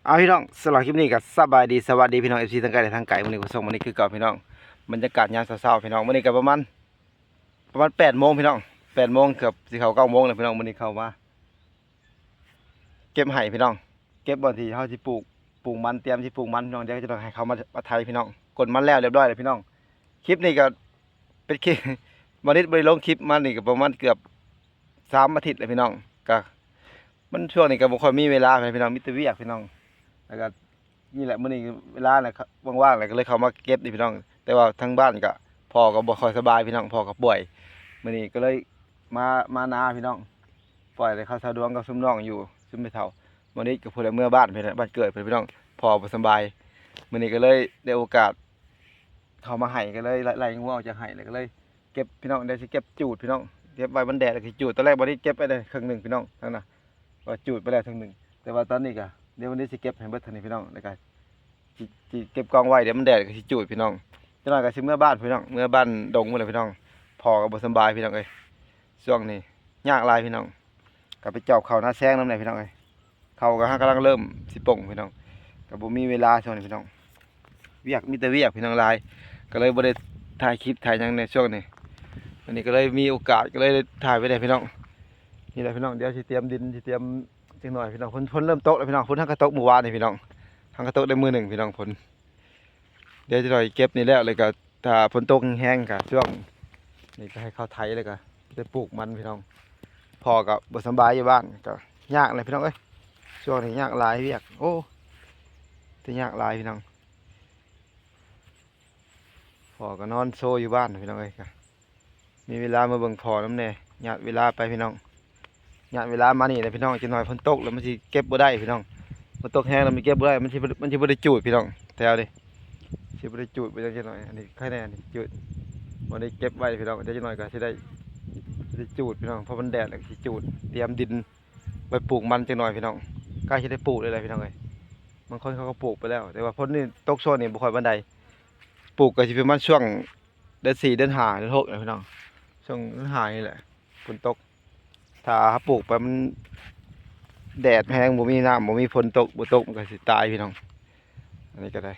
ເອົາພີ່ນ້ອງ ສຳລັບຄລິບນີ້ກໍສະບາຍດີ ສະຫວັດດີພີ່ນ້ອງ ເອັຟຊີ ທັງໃກ້ແລະທັງໄກ. ມື້ນີ້ກໍສົ່ງມື້ນີ້ຄືເກົ່າພີ່ນ້ອງ ບັນຍາກາດຍາມເຊົ້າໆ ພີ່ນ້ອງ. ມື້ນີ້ກໍປະມານ ປະມານແປດໂມງພີ່ນ້ອງ ແປດໂມງ ເກືອບຊິເຂົ້າເກົ້າໂມງແລ້ວພີ່ນ້ອງ. ມື້ນີ້ເຂົ້າມາເກັບໄຮ່ພີ່ນ້ອງ ເກັບບ່ອນທີ່ເຮົາຊິປູກ ປູກມັນ ຕຽມຊິປູກມັນພີ່ນ້ອງ. ດຽວຈະຕ້ອງໃຫ້ເຂົາມາ ມາໄຖພີ່ນ້ອງ ກົນມັນແລ້ວລຽບຮ້ອຍແລ້ວພີ່ນ້ອອງ. ຄລິບນີ້ກໍເປັນຄລິບ ບໍ່ໄດ້ ບໍ່ໄດ້ລົງຄລິບມານີ້ກໍປະມານເກືອບ ສາມອາທິດແລ້ວພີ່ນ້ອງ. ກະມັນຊ່ວງນີ້ກໍບໍ່ຄ່ອຍມີເວລາພີ່ນ້ອງ ມີແຕ່ວຽກພີ່ນ້ອງ. ແລ້ວກໍນີ້ແຫຼະ ມື້ນີ້ເວລານະ ວ່າງໆ ແລ້ວກໍເລີຍເຂົ້າມາເກັບນີ້ພີ່ນ້ອງ. ແຕ່ວ່າທາງບ້ານກໍ ພໍ່ກໍບໍ່ຄ່ອຍສະບາຍພີ່ນ້ອງ ພໍ່ກໍປ່ວຍ. ມື້ນີ້ກໍເລີຍມາ ມານາພີ່ນ້ອງ ປ່ອຍໃຫ້ເຂົາສະດວກກັບຊຸມນ້ອງຢູ່ ຊຸມແມ່ເຖົ້າ. ມື້ນີ້ກໍເພິ່ນເມືອບ້ານພີ່ນ້ອງ ບ້ານເກີດເພິ່ນພີ່ນ້ອງ ພໍ່ບໍ່ສະບາຍ. ມື້ນີ້ກໍເລີຍໄດ້ໂອກາດ ເຂົ້າມາໄຮ່ກໍເລີຍໄລ່ ໄລ່ງົວອອກຈາກໄຮ່ ແລ້ວກໍເລີຍເກັບພີ່ນ້ອງ. ດຽວຊິເກັບຈູດພີ່ນ້ອງ ເກັບໄວ້ມັນແດດແລ້ວຊິຈູດ. ຕອນແລກບໍ່ໄດ້ເກັບໄປໄດ້ເຄິ່ງໜຶ່ງພີ່ນ້ອງ ທາງນະ ວ່າຈູດໄປແລ້ວເຄິ່ງໜຶ່ງ. ແຕ່ວ່າຕອນນີ້ກໍ ດຽວວັນນີ້ຊິເກັບໃຫ້ເບິດເທົ່ານີ້ພີ່ນ້ອງ. ແລ້ວກໍຊິ ຊິເກັບກອງໄວ້ ດຽວມັນແດດກໍຊິຈູດພີ່ນ້ອງ. ຈັກໜ້ອຍກໍຊິເມືອບ້ານພີ່ນ້ອງ ເມືອບ້ານດົງພຸ້ນແຫຼະພີ່ນ້ອງ. ພໍ່ກໍບໍ່ສະບາຍພີ່ນ້ອງເອີຍ ຊ່ວງນີ້ຍາກຫຼາຍພີ່ນ້ອງ. ກໍໄປຈອບເຂົ້ານາແຊງນຳແດ່ພີ່ນ້ອງເອີຍ. ເຂົ້າກໍຫາກຳລັງເລີ່ມຊິປົ່ງພີ່ນ້ອງ ກໍບໍ່ມີເວລາຊ່ວງນີ້ພີ່ນ້ອງ. ວຽກ ມີແຕ່ວຽກພີ່ນ້ອງຫຼາຍ ກໍເລີຍບໍ່ໄດ້ຖ່າຍຄລິບຖ່າຍຫຍັງໃນຊ່ວງນີ້. ອັນນີ້ກໍເລີຍມີໂອກາດ ກໍເລີຍໄດ້ຖ່າຍໄວ້ແດ່ພີ່ນ້ອງ. ນີ້ແຫຼະພີ່ນ້ອງ ດຽວຊິຕຽມດິນ ຊິຕຽມຈັກໜ້ອຍພີ່ນ້ອງ. ຝົນ ຝົນເລີ່ມຕົກແລ້ວພີ່ນ້ອງ ຝົນຫາກະຕົກມື້ວານນີ້ພີ່ນ້ອງ ຫາກະຕົກໄດ້ມື້ໜຶ່ງພີ່ນ້ອງ ຝົນ. ດຽວຈະໜ້ອຍເກັບນີ້ແລ້ວ ແລ້ວກໍຖ້າຝົນຕົກແຮງໆ ກໍຊ່ວງນີ້ກໍໃຫ້ເຂົາໄຖ ແລ້ວກໍໄດ້ປູກມັນພີ່ນ້ອງ. ພໍ່ກໍບໍ່ສະບາຍຢູ່ບ້ານ ກໍຍາກແຫຼະພີ່ນ້ອງເອີຍ. ຊ່ວງນີ້ຍາກຫຼາຍວຽກ ໂອ້ ແຕ່ຍາກຫຼາຍພີ່ນ້ອງ. ພໍ່ກໍນອນໂຊຢູ່ບ້ານພີ່ນ້ອງເອີຍ. ກໍ ມີເວລາມາເບິ່ງພໍ່ນຳແດ່ ຍາດເວລາໄປພີ່ນ້ອງ ຍາດເວລາມານີ້ແຫຼະພີ່ນ້ອງ. ຈັກໜ້ອຍຝົນຕົກແລ້ວມັນຊິເກັບບໍ່ໄດ້ພີ່ນ້ອງ ຝົນຕົກແຮງແລ້ວມັນເກັບບໍ່ໄດ້ ມັນຊິ ມັນຊິບໍ່ໄດ້ຈູດພີ່ນ້ອງ. ແຖວນີ້ຊິບໍ່ໄດ້ຈູດໄປຈັກໜ້ອຍ ອັນນີ້ໃຄແນ່ ອັນນີ້ຈູດ ບໍ່ໄດ້ເກັບໄວ້ພີ່ນ້ອງ. ຈັກໜ້ອຍກໍຊິໄດ້ ຊິໄດ້ຈູດພີ່ນ້ອງ ເພາະມັນແດດແລ້ວກໍຊິຈູດ ຕຽມດິນໄວ້ປູກມັນຈັກໜ້ອຍພີ່ນ້ອງ. ໃກ້ຊິໄດ້ປູກເລີຍແຫຼະພີ່ນ້ອງເອີຍ. ບາງຄົນເຂົາກໍປູກໄປແລ້ວ ແຕ່ວ່າຝົນນີ້ຕົກຊ່ວງນີ້ບໍ່ຄ່ອຍປານໃດ ປູກກໍຊິປະມານຊ່ວງເດືອນສີ່ ເດືອນຫ້າ ເດືອນຫົກນະພີ່ນ້ອງ ຊ່ວງເດືອນຫ້ານີ້ແຫຼະຝົນຕົກ. ຖ້າເຮົາປູກໄປມັນແດດແຮງ ບໍ່ມີນ້ຳ ບໍ່ມີຝົນຕົກ ບໍ່ຕົກ ມັນກໍຊິຕາຍພີ່ນ້ອງ. ອັນນີ້ກໍໄດ້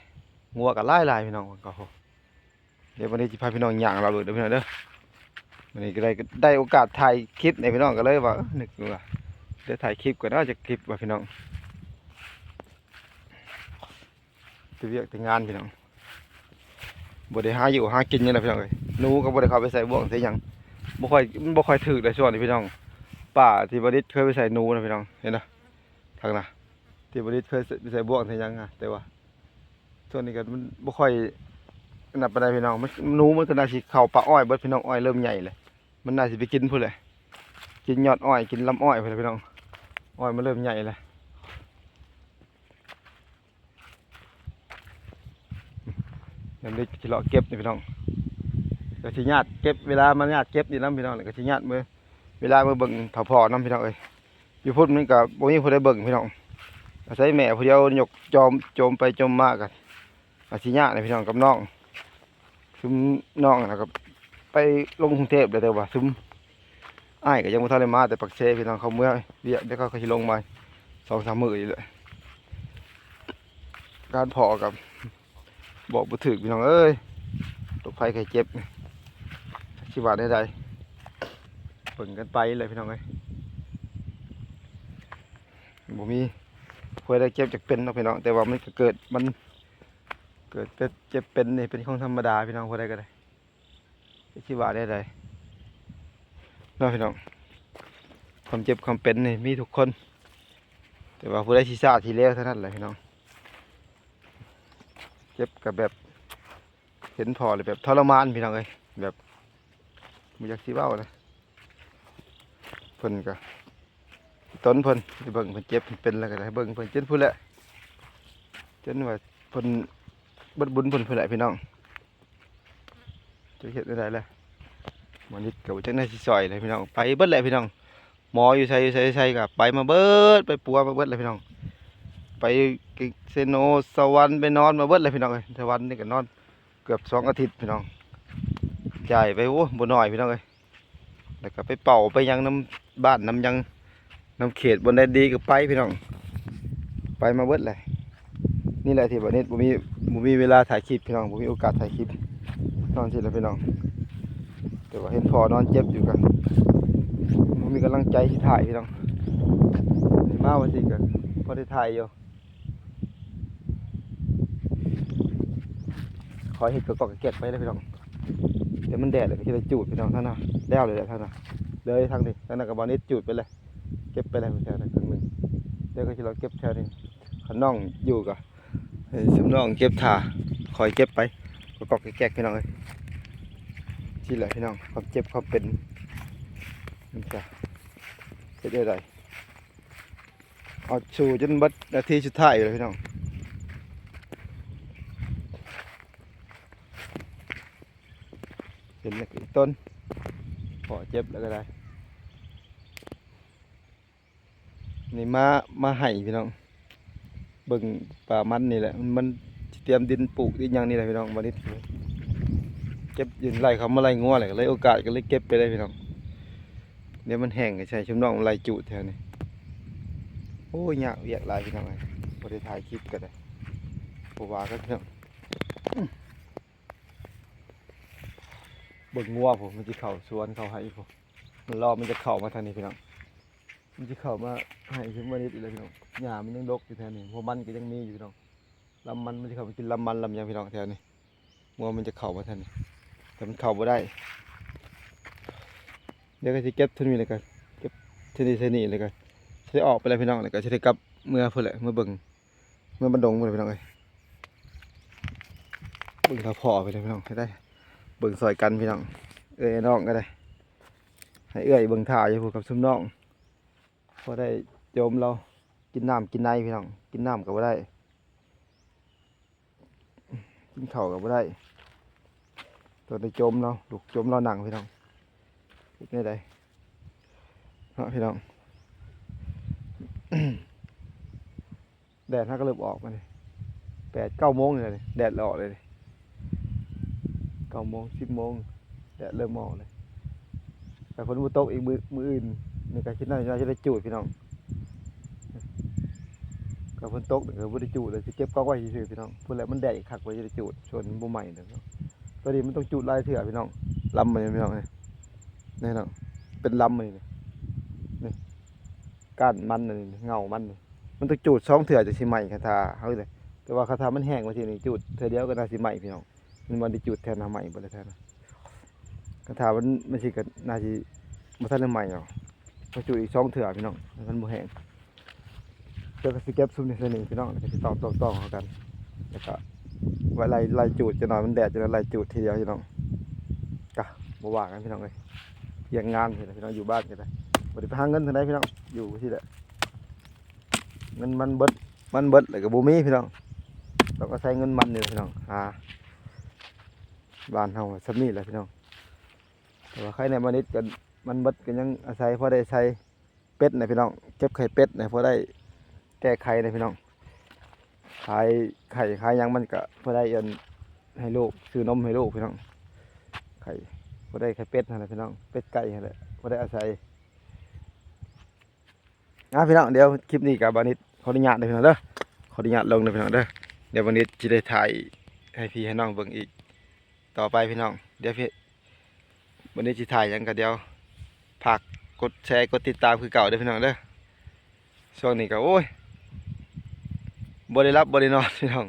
ງົວກໍຫຼາຍໆພີ່ນ້ອງ. ກໍ ດຽວວັນນີ້ຊິພາພີ່ນ້ອງຍ່າງເລາະເບິ່ງເດີພີ່ນ້ອງເດີ. ວັນນີ້ກໍໄດ້ ໄດ້ໂອກາດຖ່າຍຄລິບໃຫ້ພີ່ນ້ອງ ກໍເລີຍວ່າ ເອີ ນຶກຢູ່ວ່າ ດຽວຖ່າຍຄລິບກ່ອນເນາະ ຈັກຄລິບວ່າພີ່ນ້ອງ. ແຕ່ວຽກແຕ່ງານພີ່ນ້ອງ ບໍ່ໄດ້ຫາຢູ່ຫາກິນຫຍັງນະພີ່ນ້ອງເອີຍ. ໜູກໍບໍ່ໄດ້ເຂົ້າໄປໃສ່ບ່ວງໃສ່ຫຍັງ ບໍ່ຄ່ອຍ ມັນບໍ່ຄ່ອຍຖືກໃນຊ່ວງນີ້ພີ່ນ້ອງ. ປ່າທີ່ບໍ່ໄດ້ເຄີຍໄປໃສ່ໜູນະພີ່ນ້ອງ ເຫັນນະ ທາງນະ ທີ່ບໍ່ໄດ້ເຄີຍໄປໃສ່ບ່ວງໃສ່ຫຍັງນະ ແຕ່ວ່າ ຊ່ວງນີ້ກໍມັນບໍ່ຄ່ອຍອັນນັ້ນປານໃດພີ່ນ້ອງ. ມັນ ໜູມັນກໍໜ້າຊິເຂົ້າປ່າອ້ອຍເບິດພີ່ນ້ອງ ອ້ອຍເລີ່ມໃຫຍ່ແລ້ວ ມັນໜ້າຊິໄປກິນພຸ້ນແຫຼະ ກິນຍອດອ້ອຍ ກິນລຳອ້ອຍພຸ້ນແຫຼະພີ່ນ້ອງ. ອ້ອຍມັນເລີ່ມໃຫຍ່ແລ້ວ ຍາມນີ້ຊິເລາະເກັບນີ້ພີ່ນ້ອງ ກໍຊິຍາດເກັບ ເວລາມາຍາດເກັບນີ້ນຳພີ່ນ້ອງ ແລ້ວກໍຊິຍາດມື້ ເວລາມາເບິ່ງເຖົ້າພໍ່ນຳພີ່ນ້ອງເອີຍ. ຢູ່ພຸ້ນມັນກໍບໍ່ມີຜູ້ໃດເບິ່ງພີ່ນ້ອງ ອາໄສແມ່ຜູ້ດຽວຍົກຈອມ ໂຈມໄປໂຈມມາ ກໍອາດຊິຍາກນະພີ່ນ້ອງກັບນ້ອງ. ຊຸມນ້ອງນະກໍໄປລົງກຸງເທບແລ້ວ ແຕ່ວ່າຊຸມອ້າຍກໍຍັງບໍ່ທັນໄດ້ມາແຕ່ປາກເຊພີ່ນ້ອງ ເຂົາເມືອວຽກ ດຽວເຂົາກໍຊິລົງມາສອງສາມມື້ນີ້ແຫຼະ. ການພໍ້ກໍ ບອກບໍ່ຖືກພີ່ນ້ອງເອີຍ ໂລກໄພໄຂ້ເຈັບ ຊິວ່າແນວໃດ ເບິ່ງກັນໄປແຫຼະພີ່ນ້ອງເອີຍ. ບໍ່ມີຜູ້ໃດເຈັບຈັກເປັນເນາະພີ່ນ້ອງ ແຕ່ວ່າມັນກໍເກີດ ມັນເກີດເປັນ ເຈັບເປັນນີ້ເປັນຂອງທຳມະດາພີ່ນ້ອງ ຜູ້ໃດກໍໄດ້ ຊິວ່າແນວໃດເນາະພີ່ນ້ອງ. ຄວາມເຈັບຄວາມເປັນນີ້ມີທຸກຄົນ ແຕ່ວ່າຜູ້ໃດຊິຊ້າຊິເລວເທົ່ານັ້ນແຫຼະພີ່ນ້ອງ. ເຈັບກໍແບບ ເຫັນພໍ່ແລ້ວແບບທໍລະມານພີ່ນ້ອງເອີຍ ແບບບໍ່ຢາກຊິເວົ້ານະ. ເພິ່ນກໍ ຕົນເພິ່ນໄປເບິ່ງເພິ່ນເຈັບເພິ່ນເປັນແລ້ວກໍໄດ້ເບິ່ງເພິ່ນຈົນພຸ້ນແຫຼະ ຈົນວ່າເພິ່ນເບິດບຸນເພິ່ນພຸ້ນແຫຼະພີ່ນ້ອງ. ຈະເຮັດແນວໃດລະ ໝໍນິດກໍບໍ່ຈັກແນວຊິຊ່ອຍແຫຼະພີ່ນ້ອງ ໄປເບິດແຫຼະພີ່ນ້ອງ. ໝໍຢູ່ໃສ ຢູ່ໃສ ຢູ່ໃສກໍໄປມາເບິດ ໄປປົວມາເບິດແຫຼະພີ່ນ້ອງ. ໄປເຊໂນ ສະຫວັນ ໄປນອນມາເບິດແຫຼະພີ່ນ້ອງເອີຍ. ສະຫວັນນີ້ກໍນອນເກືອບສອງອາທິດພີ່ນ້ອງ ຈ່າຍໄປ ໂອ້ ບໍ່ໜ້ອຍພີ່ນ້ອງເອີຍ. ແລ້ວກໍໄປເປົ່າໄປຫຍັງນຳບ້ານນຳຫຍັງ ນຳເຂດບ່ອນໃດດີກໍໄປພີ່ນ້ອງ ໄປມາເບິດແຫຼະ. ນີ້ແຫຼະທີ່ບໍ່ນິດບໍ່ມີ ບໍ່ມີເວລາຖ່າຍຄລິບພີ່ນ້ອງ ບໍ່ມີໂອກາດຖ່າຍຄລິບ ນອນຊີ້ແຫຼະພີ່ນ້ອງ. ແຕ່ວ່າເຫັນພໍ່ນອນເຈັບຢູ່ກໍບໍ່ມີກຳລັງໃຈຊິຖ່າຍພີ່ນ້ອງ. ນີ້ມາວ່າຊີ້ກໍພໍໄດ້ຖ່າຍຢູ່ ຄອຍເຮັດກະກອກກະແກກໄປເລີຍພີ່ນ້ອງ. ແຕ່ມັນແດດແລ້ວກໍຊິໄດ້ຈູດພີ່ນ້ອງ ທາງນັ້ນແລ້ວເລີຍແຫຼະ ທາງນັ້ນເລີຍ ທາງນີ້ ທາງນັ້ນກໍບໍ່ນິດຈູດໄປເລີຍ ເກັບໄປແລ້ວແຖວນັ້ນເຄິ່ງໜຶ່ງ. ແລ້ວກໍຊິລອງເກັບແຖວນີ້ ຄັນນ້ອງຢູ່ກໍ ໃຫ້ຊຸມນ້ອງເກັບຖ້າ ຄອຍເກັບໄປ ກະກອກກະແກກພີ່ນ້ອງເອີຍ. ຊີ້ແຫຼະພີ່ນ້ອງ ຄວາມເຈັບຄວາມເປັນ ມັນກະເຮັດແນວໃດ ເອົາສູ້ຈົນເບິດນາທີສຸດທ້າຍເລີຍພີ່ນ້ອງ. ເປັນແລ້ວອີກຕົ້ນ ພໍເຈັບແລ້ວກໍໄດ້. ນີ້ມາ ມາໄຮ່ພີ່ນ້ອງ ເບິ່ງປ່າມັນນີ້ແຫຼະ ມັນ ມັນຊິຕຽມດິນປູກດິນຫຍັງນີ້ແຫຼະພີ່ນ້ອງ. ບໍ່ນິດເກັບຢູ່ໄລ່ເຂົ້າມາໄລ່ງົວແຫຼະ ກໍເລີຍໂອກາດກໍເລີຍເກັບໄປເລີຍພີ່ນ້ອງ. ດຽວມັນແຫ້ງກໍໃຫ້ຊຸມນ້ອງໄລ່ຈູດແຖວນີ້. ໂອ້ຍ ຍາກວຽກຫຼາຍພີ່ນ້ອງເອີຍ ບໍ່ໄດ້ຖ່າຍຄລິບກໍໄດ້ ບໍ່ວ່າກັນພີ່ນ້ອງ. ເບິ່ງງົວພຸ້ນ ມັນຊິເຂົ້າສວນເຂົ້າໄຮ່ພຸ້ນ ມັນລໍມັນຈະເຂົ້າມາທາງນີ້ພີ່ນ້ອງ. ມັນຊິເຂົ້າມາໄຮ່ຊຸມມະນິດອີກແລ້ວພີ່ນ້ອງ. ຫຍ້າມັນຍັງດົກຢູ່ແຖວນີ້ ຫົວມັນກໍຍັງມີຢູ່ພີ່ນ້ອງ. ລຳມັນ ມັນຊິເຂົ້າມາກິນລຳມັນລຳຫຍັງພີ່ນ້ອງແຖວນີ້. ງົວມັນຈະເຂົ້າມາທາງນີ້ ແຕ່ມັນເຂົ້າບໍ່ໄດ້. ດຽວກໍຊິເກັບເທົ່ານີ້ແລ້ວກໍເກັບເທົ່ານີ້ເທົ່ານີ້ແລ້ວກໍຊິໄດ້ອອກໄປແລ້ວພີ່ນ້ອງ ແລ້ວກໍຊິໄດ້ກັບເມືອພຸ້ນແຫຼະ ເມືອເບິ່ງ ເມືອບ້ານດົງພຸ້ນແຫຼະພີ່ນ້ອງເອີຍ. ເບິ່ງຖ້າພໍໄປເລີຍພີ່ນ້ອງ ໃຫ້ໄດ້ເບິ່ງຊ່ອຍກັນພີ່ນ້ອງ ເອື້ອຍນ້ອງກໍໄດ້ ໃຫ້ເອື້ອຍເບິ່ງຖ້າຢູ່ພຸ້ນກັບຊຸມນ້ອງ. ພໍໄດ້ໂຈມລາວ ກິນນ້ຳກິນໃນພີ່ນ້ອງ ກິນນ້ຳກໍບໍ່ໄດ້ ກິນເຂົ້າກໍບໍ່ໄດ້ ຕ້ອງໄດ້ໂຈມລາວ ລຸກໂຈມລາວນັ່ງພີ່ນ້ອງ. ເຮັດແນວໃດເນາະພີ່ນ້ອງ. ແດດຫາກໍເລີ່ມອອກມານີ້ ແປດເກົ້າໂມງນີ້ແຫຼະ ແດດເລີ່ມອອກເລີຍນີ້ ເກົ້າໂມງ ສິບໂມງ ແດດເລີ່ມອອກເລີຍ. ຖ້າຝົນບໍ່ຕົກອີກ ມື້ ມື້ອື່ນນີ້ກໍຊິໜ້າ ໜ້າຈະໄດ້ຈູດພີ່ນ້ອງ. ກໍຝົນຕົກນີ້ກໍບໍ່ໄດ້ຈູດແລ້ວ ຊິເກັບກອກໄວ້ຊື່ໆພີ່ນ້ອງ. ພຸ້ນແຫຼະ ມັນແດດຄັກ ກວ່າຈະໄດ້ຈູດ ສ່ວນບໍ່ໄໝ້ເດ້ເນາະ. ຕົວນີ້ມັນຕ້ອງຈູດຫຼາຍເທື່ອພີ່ນ້ອງ. ລຳມັນນີ້ພີ່ນ້ອງ ນີ້ ນີ້ພີ່ນ້ອງ ເປັນລຳມັນນີ້ ນີ້ ກ້ານມັນອັນນີ້ ເຫງົ້າມັນນີ້ ມັນຕ້ອງຈູດສອງເທື່ອຈັ່ງຊິໄໝ້ ຄັນຖ້າເຮົາເລີຍ. ແຕ່ວ່າຄັນຖ້າມັນແຫ້ງກວ່າຊີ້ນີ້ ຈູດເທື່ອດຽວກໍໜ້າຊິໄໝ້ພີ່ນ້ອງ. ມັນບໍ່ໄດ້ຈູດແທນ ເອົາໃໝ່ເບິດແລ້ວແທນ. ຄັນຖ້າມັນ ມັນຊິກໍໜ້າຊິບໍ່ທັນໄດ້ໃໝ່ດອກ ຕ້ອງຈູດອີກສອງເທື່ອພີ່ນ້ອງ ມັນບໍ່ແຫ້ງ. ແລ້ວກໍຊິເກັບຊຸມນີ້ໃສ່ນີ້ພີ່ນ້ອງ ແລ້ວກໍຊິຕອກໆໆເຂົ້າກັນ ແລ້ວກໍໄວ້ໄລ່ ໄລ່ຈູດຈັກໜ່ອຍ ມັນແດດຈັກໜ່ອຍ ໄລ່ຈູດທີດຽວພີ່ນ້ອງ. ກະບໍ່ວ່າກັນພີ່ນ້ອງເອີຍ ວຽກງານນີ້ແຫຼະພີ່ນ້ອງ ຢູ່ບ້ານກໍໄດ້ ບໍ່ໄດ້ໄປຫາເງິນທາງໃດພີ່ນ້ອງ ຢູ່ທີ່ແຫຼະ. ເງິນມັນເບິດ ມັນເບິດແລ້ວກໍບໍ່ມີພີ່ນ້ອງ ຕ້ອງອາໄສເງິນມັນນີ້ແຫຼະພີ່ນ້ອງ. ຫາ ບ້ານເຮົາສ່ຳນີ້ແຫຼະພີ່ນ້ອງ. ແຕ່ວ່າໄຂ່ໃນມານິດກໍ ມັນເບິດກໍຍັງອາໄສ ພໍໄດ້ໃສ່ເປັດນະພີ່ນ້ອງ ເກັບໄຂ່ເປັດນະ ພໍໄດ້ແກ້ໄຂນະພີ່ນ້ອງ. ຂາຍໄຂ່ຂາຍຫຍັງມັນກໍພໍໄດ້ອັນ ໃຫ້ລູກ ຊື້ນົມໃຫ້ລູກພີ່ນ້ອງ. ໄຂ່ ພໍໄດ້ໄຂ່ເປັດຫັ້ນແຫຼະພີ່ນ້ອງ ເປັດໄກ່ຫັ້ນແຫຼະ ພໍໄດ້ອາໄສ. ອ່າ ພີ່ນ້ອງ ດຽວຄລິບນີ້ກໍບ່າວນິດຂໍອະນຸຍາດເດີພີ່ນ້ອງເດີ ຂໍອະນຸຍາດລົງເດີພີ່ນ້ອງເດີ. ດຽວບ່າວນິດຊິໄດ້ຖ່າຍໃຫ້ພີ່ໃຫ້ນ້ອງເບິ່ງອີກຕໍ່ໄປພີ່ນ້ອງ. ດຽວພີ່ ບ່າວນິດຊິຖ່າຍຫຍັງກໍດຽວຝາກກົດແຊ ກົດຕິດຕາມຄືເກົ່າເດີພີ່ນ້ອງເດີ. ຊ່ວງນີ້ກໍ ໂອ້ຍ ບໍ່ໄດ້ຫຼັບບໍ່ໄດ້ນອນພີ່ນ້ອງ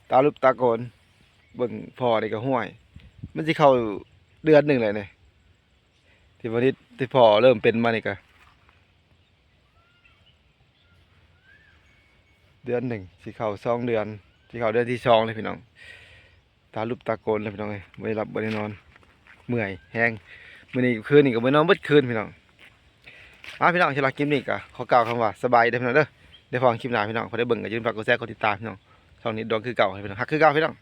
ຕາຫຼຸບຕາໂກນ ເບິ່ງພໍ່ນີ້ກໍ ຫ້ວຍ ມັນຊິເຂົ້າເດືອນໜຶ່ງແລ້ວນີ້ ທີ່ບ່າວນິດ ທີ່ພໍ່ເລີ່ມເປັນມານີ້ກໍ ເດືອນໜຶ່ງ ຊິເຂົ້າສອງເດືອນ ຊິເຂົ້າເດືອນທີສອງແລ້ວພີ່ນ້ອງ. ຕາຫຼຸບຕາໂກນແລ້ວພີ່ນ້ອງເອີຍ ບໍ່ໄດ້ຫຼັບບໍ່ໄດ້ນອນ ເມື່ອຍແຮງ. ມື້ນີ້ຄືນນີ້ກໍບໍ່ໄດ້ນອນເບິດຄືນພີ່ນ້ອງ. ອ່າ ພີ່ນ້ອງ ສຳລັບຄລິບນີ້ກໍຂໍກ່າວຄຳວ່າສະບາຍດີເດີພີ່ນ້ອງເດີ. ໄດ້ພໍກັນຄລິບໜ້າພີ່ນ້ອງ ໃຜໄດ້ເບິ່ງກໍຢ່າລືມຝາກກົດແຊ ກົດຕິດຕາມພີ່ນ້ອງ. ຊ່ອງນິດດວງຄືເກົ່າ ໃຫ້ພີ່ນ້ອງຮັກຄືເກົ່າພີ່ນ້ອງ.